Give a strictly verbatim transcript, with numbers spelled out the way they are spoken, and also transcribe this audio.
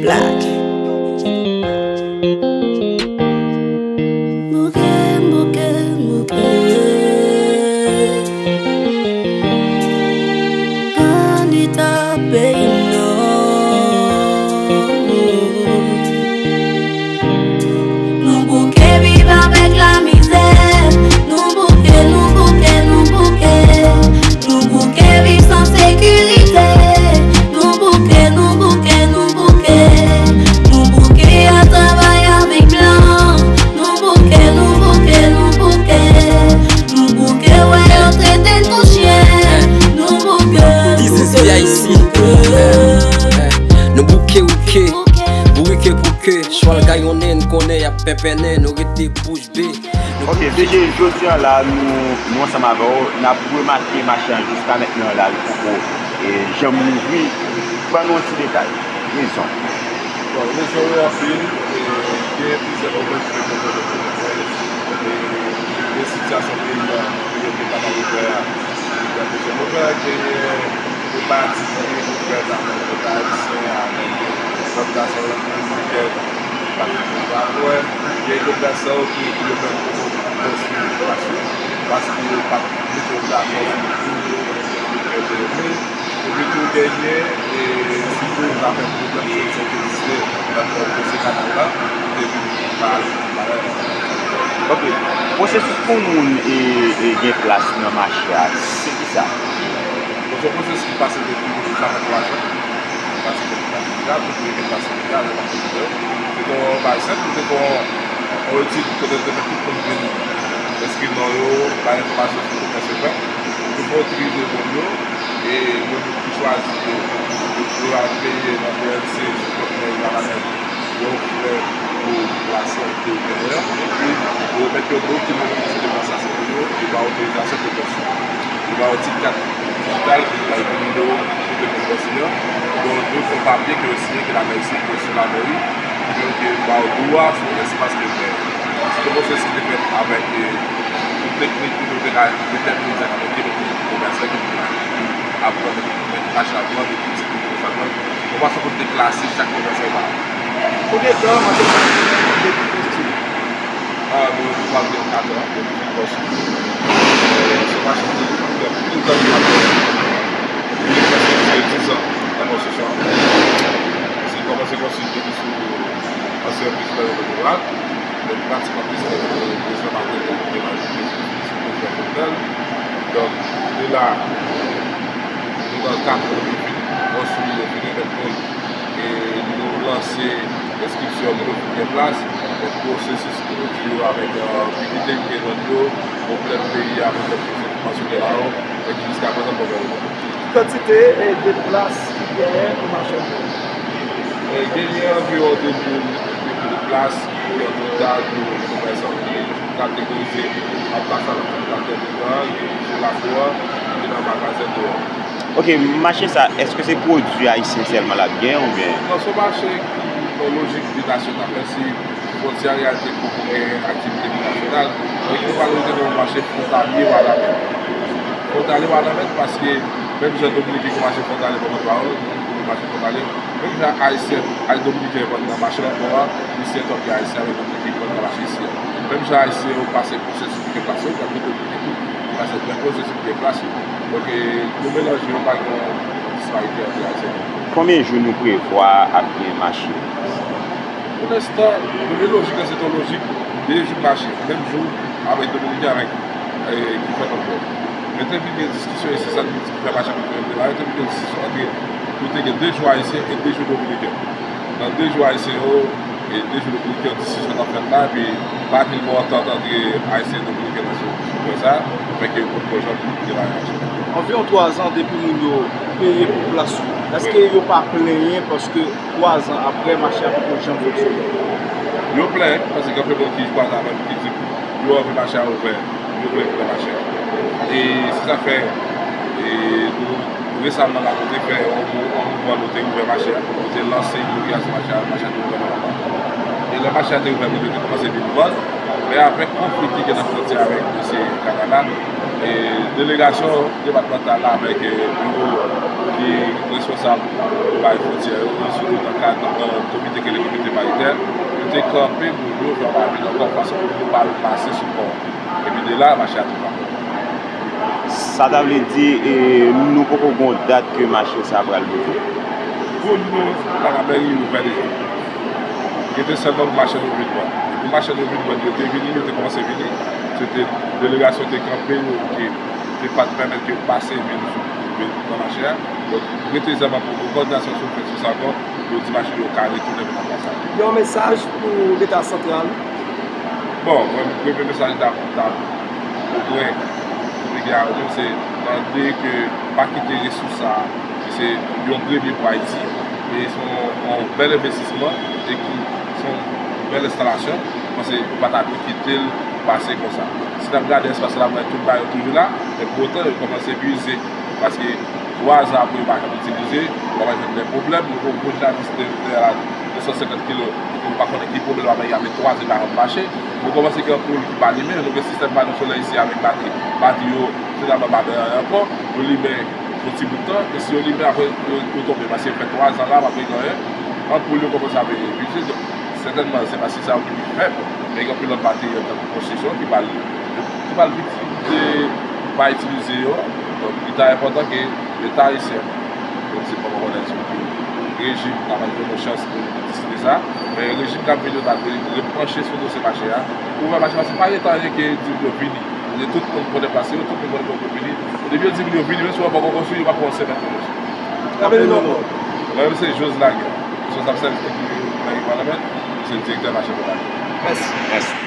Black. Bouke, bouke, bouke. Kandida peyi nou. Nou bouke viv avèk lamizè. Nou bouke, nou bouke, nou bouke. Nou bouke viv san sekirite. Nou bouke, nou bouke, nou bouke. Nou bouke al travay avèk blan. Nou bouke, nou bouke, nou bouke. Nou bouke wè yo trete n kou chen. Nou bouke, This is bouke, V I C. Bouke. Nou bouke, bouke. Bourike, bouke. Chwal gayonnen, n konnen y ap penpennen. Nou rete bouch bee. Ok, V G, jodi a la, nou, nou ansanm avè w, n ap remake mache a jiska mentnan la, li poko, e, janm louvri. Ban nou yon ti detay. Rezon. Bon, rezon yo anpil, e, gen plizyè pwoblèm ki fè pwoblèm de pwoblèm, e, gen sitiyasyon peyi a, peryòd de kanaval ouvè a, ki fè pwoblèm ouvè a, genyen, e, pati ki gen ouvè nan men Leta ayisyen avèk, e, lòt nasyon dominiken, pa t fè pwoblèm. Gen lòt nasyon ki, ki yo menm poko konstwi plas yo, paske yo pa t mete yo dakò sou kou yo, yo te vle. Epi tou genyen, e, sitou zafè pwoblèm sekirite nan kò dosye kanal la, ki te vin paralize bagay la. Ok. Pwosesis pou moun, e, e, gen plas nan mache a, se kisa? Bon, se yon pwosesis ki pase depi sa fè twa zan. Pase depi sa fè twa zan, tout moun gen plas deja, yo pa fè pwoblèm. Se te yon bagay senp, se te yon, yon etid kote yo te fè tout moun vin enskri non yo, bay enfòmasyon sou kòman se fèt. Yo fè yon tri de moun yo, e moun yo ki chwazi yo, yo al peye nan P L C sou kont nèg la, la nèg, yon frè pou plas la ki te genyen an, epi yo remèt yo dokiman ki di ke plas la se pou yo, yo ba yo otorizasyon pou plas yo. Yo ba yo ti kat dijital ki bay pou nimewo pou te pou plas li an, yo ba yo yon papye ke yo siyen ke lamèri siyen, ke sou lamèri, ki menm ke ba yo dwa sou espas ke yo genyen. Se te pwosesis ki te fèt avèk, e, tout teknik pou yo te ka detèmine egzakteman ki komèsan ki pou ap vann, mèt acha pran, epi ti pou yo fè pran. Yon fason pou te klase chak komèsan pa. Konbyen tan machann sa ap fè depi l konstwi? A, nou, nou pral gen kat an depi l konstwi. E, se yon machin ki gen anpil tan li ap fè. Li gen prèske diz an nan konstriksyon an. Se kòmanse konstwi depi sou ansyen prezidan René Préval, men pratikman plis prezidan Martelly, prezidan Jovenel. Donk, de la, nou nan kat an depi l fin konstwi, yo fin remèt moun, e nou lanse enskripsyon moun yo fin gen plas, men pwosesis pou nou di yo avèk, e, difikilte ki gen nan yo, pwoblèm peyi a, pwoblèm sosyete ki mansyone la yo, e ki jiska prezan pwoblèm yo. Ki kantite, e, de plas ki genyen pou machann yo? E, genyen anviwon de mil, de mil plas, ki an total pou komèsan ki kategorize an plas la nan kat dènye tan, ki sou lakou an, ki nan magazen deyò. Ok, mache sa, èske se pwodui ayisyen sèlman l ap gen oubyen? Non, se yon mache ki nan lojik binasyonal, menm si fwontyè a reyalize poko gen aktivite binasyonal, men ki majorite nan yon mache fwontalye Wanament. Fwontalye Wanament paske menm jan Dominiken gen mache fwontalye, pran pawòl, gen mache fwontalye, menm jan Ayisyen ak Dominiken vann nan mache nan pò a, li se tankou Ayisyen avèk Dominiken ki vann nan mache isi a. Menm jan Ayisyen yo pase pwosesis pou gen plas yo, y ap gen Dominiken tou ki pase menm pwosesis pou gen plas yo. Donk, e, nou melanje yo, pa gen yon disparite ant Ayisyen. Konbyen jou nou prevwa ap gen mache? Pou lenstan, premye lojik la, se te yon lojik de jou mache, menm jou avèk Dominiken, avèk, e, ki fèt ankò. Men te vin gen diskisyon, e se sa nou di ki fè mache pou premye la, te vin gen diskisyon ant nou te gen de jou ayisyen e de jou dominiken. Nan de jou ayisyen yo, e de jou dominiken, diskisyon t ap fèt la, epi pa vin gen yon antant ant ayisyen e dominiken nan sou, sou pwen sa, fè ke yo potko janm gen la mache. Anviwon twa zan depi moun yo peye pou plas yo. Èske yo pa plenyen paske twa zan apre, mache a poko janm fonksyone? Yo plenyen, paske gen anpil moun ki kwaze avè m ki di yo anvi mache a ouvè, yo vle vin nan mache a. E se sa k fè, e nou, resaman la, nou te fè yon mou-, yon mouvman, nou te ouvè mache a, nou te lanse inogirazyon mache a, mache a te ouvè nan lontan. E lè mache a te ouvè, moun yo te kòmanse vin vann, men avèk konfli ki gen nan fwontyè avèk dosye kanal la, e delegasyon depatmantal la avèk, e, biwo ki responsab pou bagay fwontyè yo, sitou nan kad, nan komite ki rele komite paritè, yo te kanpe pou yo fè yon bagay ankò fason pou nou pa pase sou pò. Epi de la, mache a tou pa. Sa ta vle di, e, nou poko gon dat ke mache sa pral louvri? Pou nou, la mèri ouvè deja. Yo te sèlman pou mache nou vin wè. Pou mache nou vin wè, yo te vini, yo te kòmanse vini. Se te delegasyon te kanpe, yo te, te pa t pèmèt ke yo pase vin, vin nan mache a. Donk, rete sèlman pou nou kòdinasyon sou fè sou sa ankò, yo di mache yo ka retounen vin nan plas la. Yon mesaj pou Leta santral. Bon, mwen, premye mesaj ta, ta pou mwen, pou peyi a, se mande ke pa kite resous sa a, se yon premye pou Ayiti, e se yon, yon bèl envestisman, e ki se yon bèl enstalasyon, mwen panse yo pa ta dwe kite l pase konsa. Si n ap gade espas la, mwen tout bagay yo toujou la, men pou otan, yo kòmanse epuize, paske twa zan apre yo pa janm itilize, yo pa jwenn de pwoblèm, nou gen yon gwo jenalis de, de, de san senkant kilo, epi nou pa konnen ki pwoblèm avè l, avè twa zan pa janm mache. Nou kòmanse gen anpoul ki pa limen, nou gen sistèm pano solèy isi avèk batri, batri yo finalman pa bay anyen ankò, yo limen yon ti bout tan, e si yo limen apre yo, yo tonbe, paske fè twa zan la, pa gen anyen, anpoul yo kòmanse ap epuize, donk sètènman se pa si sa yo ki pi fèb, men gen anpil lòt materyèl tankou konstriksyon ki pral, ki pral viktim de pa itilize yo, donk li ta enpòtan ke Leta ayisyen, menm si m poko konnen si rejim ta pral jwenn yon chans pou li deside sa, men rejim k ap vini yo ta dwe repranche sou dosye mache a, pou fè mache a, paske pa gen tan anyen ke di yo vini. Paske tout moun konnen plase yo, tout moun konnen kote yo vini. Depi yo di moun yo vini, menm si yo poko konstwi, yo p ap pran yon semèn pou yo konstwi. Mwen menm se Jose Laguerre, responsab sèvis teknik nan Economètre, se direktè mache Bonane. Mèsi.